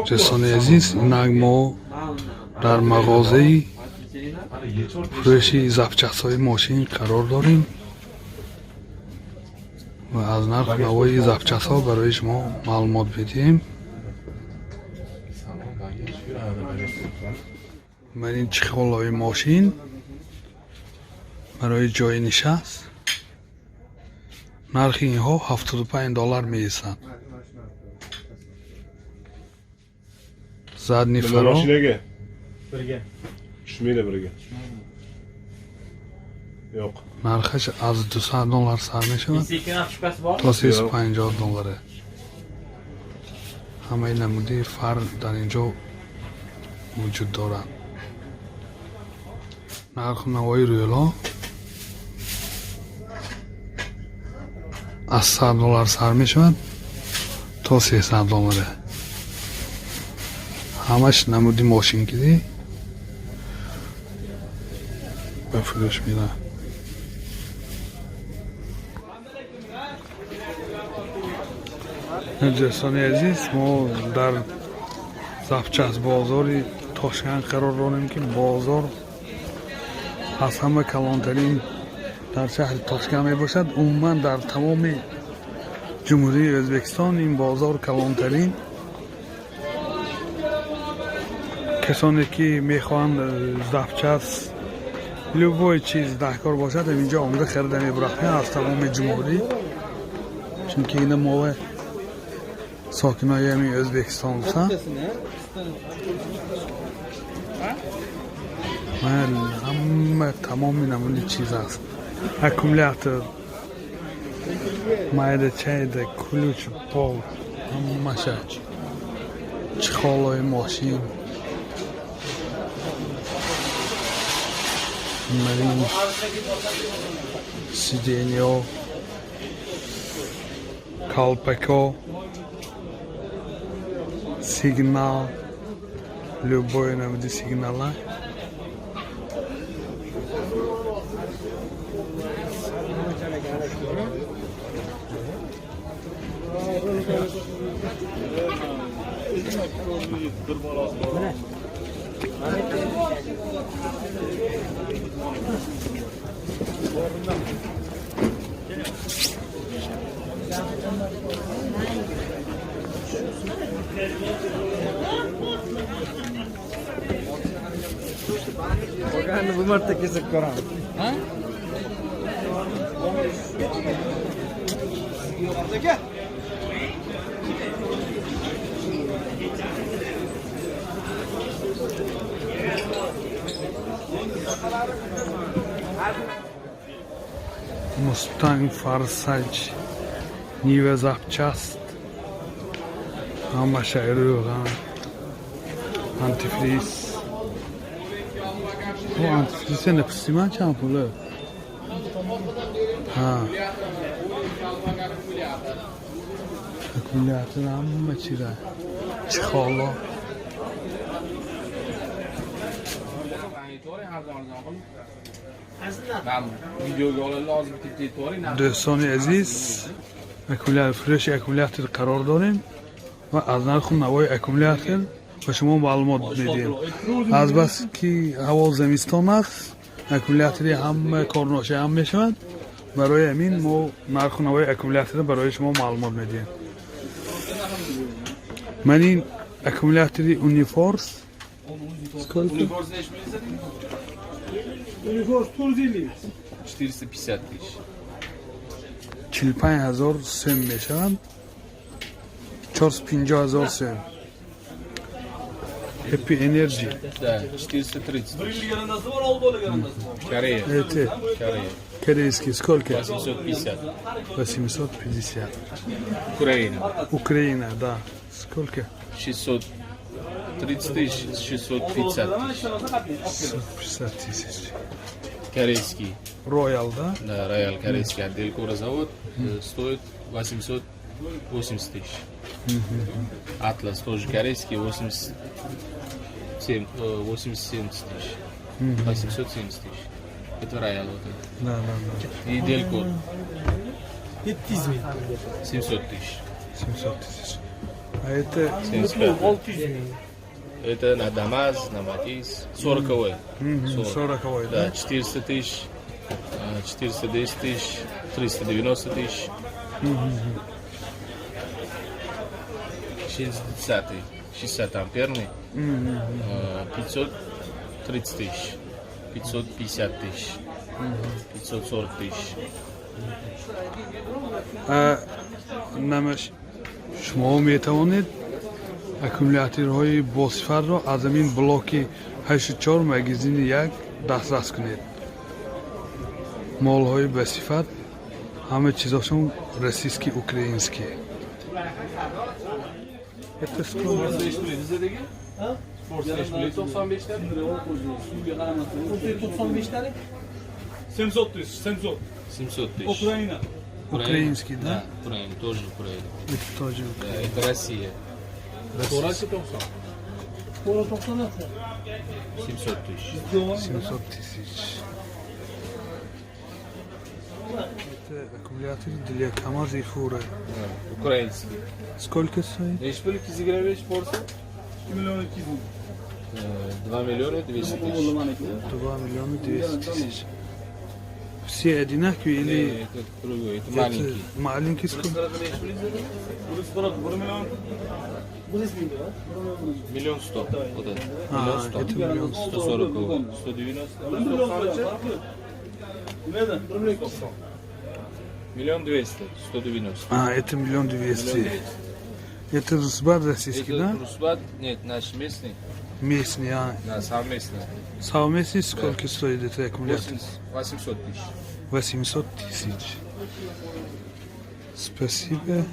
Дӯстони азиз, инак мо дар мағозаи фурӯши запчастҳои мошин қарор дорем ва аз нарху навои запчастҳо барои шумо маълумот медиҳем. Ман ин чехолҳои мошин барои ҷои нишаст, нархи инҳо 75 доллар меистад. Задний фаро. Mashinaga Birga. Tushmaydi birga. Yo'q. Нархаш аз 200 доллар сар мешавад Sekin shubhasi bormi? то 350 долларе. Ҳамаи намуди фар дар ин ҷо вуҷуд дорад. Нарху навои рӯло аз 100 доллар сар мешавад то 300 долларе. Ҳамаш намуди мошинкидӣ ба фурӯш меравад. Дӯстони азиз, мо дар запчаст бозори Тошканд қарор дорем, ки бозор аз ҳама калонтарин дар шаҳри Тошканд мебошад. Умуман, дар тамоми Ҷумҳурии Ӯзбекистон ин бозор калонтарин. Касоне ки мехоҳанд запчаст, любой чиз даркор бошад, инҷо омада харида мебуранд аз тамоми ҷумҳурӣ, чунки ина мова сокинои ҳамин Ӯзбекистон гуфтанд. Ҳама тамоми намуди чиз аст: аккумулятор, майда чайда, ключ, пол, ҳамаша, чехолҳои мошин, марин сиденьё, калпако, сигнал, любой намуди сигнала. Qolganini bu marta kesib ko'ramiz. Ha? Aka. Мустанг, Форсаж, Нива, запчаст, ҳамаша, рӯған, антифриз. О, антифризе напусиман, чанд пуле? Ҳа, аккумулятор, ҳама чиза, чехоло. Videoga oladi, hozir bitta aytib. Дӯстони азиз, фурӯши аккумулятор қарор дорем ва аз нарху навои аккумулятор ба шумо маълумот медиҳем. Азбас ки ҳаво зимистон аст, аккумулятори ҳама корношаам мешавад, барои ҳамин мо нарху навои аккумуляторро барои шумо маълумот медиҳем. Ман ин аккумулятори Унифорс сколько? Uniform nechi ming? Uniform 450. 450 тысяч. 45 000 сӯм мешавад, 450 000 сӯм. Happy Energy. Да, 430 тысяч. Корея. Это Корея. корейский сколько? 850. 850. Украина. Украина, да, сколько? 630 тысяч, 650 тысяч. 650 тысяч. Корейский. Роял, да? Да, Роял корейский отдел завод стоит 880 тысяч. Атлас тоже корейский, 87, 87 тысяч. 870 тысяч. Это Роял вот этот. Да. И Делькор 700 ming. 700 тысяч. 700 тысяч. А это? 75. 600 ming. Это на Дамаз, на Матиз. 40-й. 40, 40, Да, да? 400 тысяч, 410 тысяч, 390 тысяч. 60, 60 амперный, 530 тысяч, 550 тысяч, 540 тысяч. А, намаш шумо метавонед аккумуляторҳои босифатро аз ҳамин блоки 84, магазини 1 дастрас кунед. Молҳои басифат, ҳама чизошон российский, украинский. Это сколько? 95 dan. 95 talik. 700 тысяч, 700. 700 тысяч. Украина. Украинский, да? Да, Украина, тоже Украина. Это тоже. Да, это Россия. 40 90. 90 700 тысяч. 700 тысяч. Это аккумулятор для КамАЗа и фуры. Да, украинский. Сколько стоит? Nechi pul 225 borsa? 2 million 200 ming. 2 миллиона 200 тысяч. 2 миллиона 200 тысяч. Все одинаковые или Не, это другой, это маленький. Это маленький сколько? 1 million. Миллион сто. Вот это. А, Миллион сто. это миллион сто. 140. 190. 1 million. 1 million 190. Миллион двести. 190. А, это миллион двести. Миллион двести. Это Русбат российский, Это да? Русбат? Нет, наш местный. Местный, а. Да, совместный. Совместный сколько стоит этот аккумулятор? 80, 800 тысяч. 800 тысяч. Спасибо.